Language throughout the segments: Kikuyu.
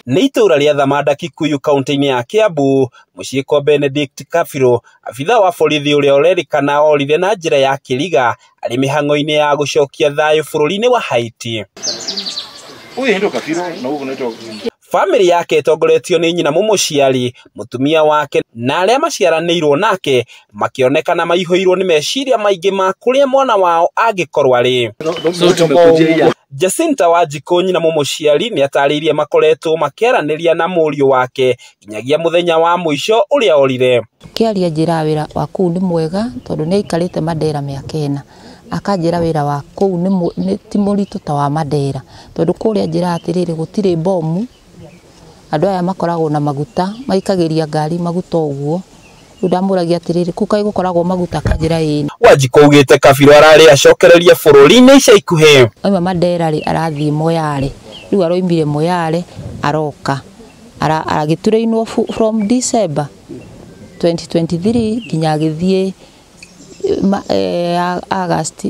Nĩ itũũra rĩa Thamanda Kikuyu kaunti-inĩ ya Kiambu mũciĩ kwa Benedict Kabiru, abithaa wa borithi ũrĩa ũrerĩkana orire na njĩra ya kĩriga arĩ mĩhang'o-inĩ ya gũcokia thayũ bũrũri-inĩ wa Haiti. Huyu ndo Kabiru na huyu unaitwa Bamĩrĩ yake ĩtongoretio nĩ nyina mũmũciari, mũtumia wake na arĩa maciaranĩirwo nake makĩonekana maihũirwo nĩ meciria maingĩ ma kũrĩa mwana wao angĩkorwo arĩ. So tumekujia Jacinta Wanjikũ nyina mũmũciari nĩ atarĩirie makoretwo makĩaranĩria na mũriũ wake nginyagia mũthenya wa mũico ũrĩa orire. Kĩaria njĩra wĩra wa kũu nĩ mwega tondũ nĩ aikarĩte Mandera mĩaka ĩna, akanjĩra wĩra wa kũu nĩ ti mũritũ ta wa Mandera tondũ kũrĩa njĩra atĩrĩrĩ gũtirĩ bomu, andũ aya makoragwo na maguta maikagĩria ngari maguta ũguo. Rĩu ndamũragia atĩrĩrĩ kũu kaĩ gũkoragwo maguta, akanjĩra ĩĩ. Wanjikũ augĩte Kabiru ararĩ acokererie bũrũri-inĩ ica ikuhĩ. Auma Mandera rĩ arathiĩ Moyale, rĩu aroimire Moyale aroka agĩtũrĩinwo from December 2023 nginya agĩthiĩ August,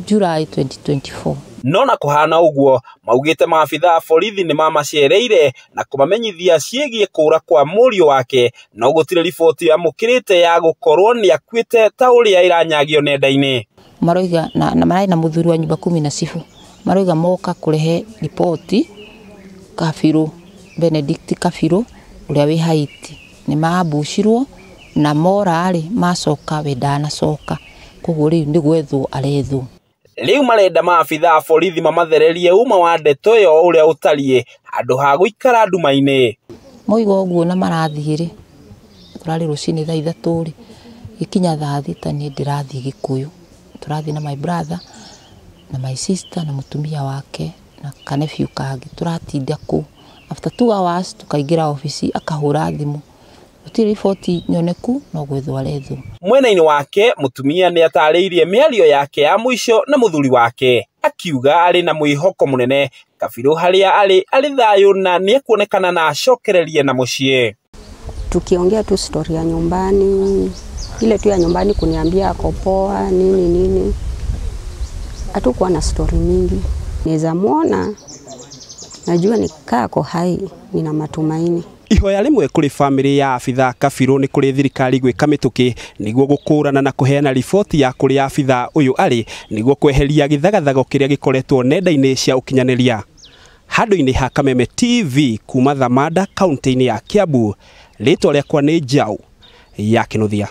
July 2024. No na kũhana ũguo maugĩte maabithaa a borithi nĩ mamacereire na kũmamenyithia ciĩgiĩ kũũra kwa mũriũ wake, no gũtirĩ riboti yamũkĩrĩte ya gũkorwo nĩ akuĩte ta ũrĩa ĩranyagio nenda-inĩ. Maroiga na mararĩ na mũthuri wa nyumba kumi na cibu, maroiga moka kũrehe riboti Kabiru, Benedict Kabiru ũrĩa wĩ Haiti nĩ maambucirwo na mora rĩ macoka we ndanacoka, koguo rĩu nĩ gwethwo arethwo. Rĩu marenda maabithaa a borithi mamathererie uma wa ndeto ĩyo ũrĩa ũtariĩ handũ ha gũikara nduma-inĩ. Moiga ũguo na marathiĩ rĩ, tũrarĩ rũcinĩ thaa ithatũ rĩ, gĩkinya thaa thita niĩ ndĩrathiĩ Gĩkũyũ, tũrathiĩ na my brother na my sister na mũtumia wake na kanephew kangĩ, tũratinda kũu. After 2 hours tukaingĩra obici akahũra thimũ, gũtirĩ riboti nyoneku no gwethwo arethwo. Mwena-inĩ wake mũtumia nĩ atarĩirie mĩario yake ya mũico na mũthuri wake, akiuga arĩ na mwĩhoko mũnene Kabiru harĩa arĩ arĩ thayũ na nĩekuonekana na acokererie na mũciĩ. Tukiongea tu story ya nyumbani, ile tu ya nyumbani kuniambia ako poa nini nini, hatukuwa na story mingi. Naweza muona, najua nikaa ako hai, nina matumaini. Ihoya rĩmwe kũrĩ bamĩrĩ ya abithaa Kabiru nĩ kũrĩ thirikari gwĩka mĩtũkĩ nĩguo gũkũrana na kũheana riboti ya kũrĩa abithaa ũyũ arĩ nĩguo kweheria gĩthagathago kĩrĩa gĩkoretwo nenda-inĩ cia ũkinyanĩria. Handũ-inĩ ha Kameme TV kuma Thamanda kaunti-inĩ ya Kiambu, rĩtwa rĩakwa nĩ Njaũ ya Kĩnuthia.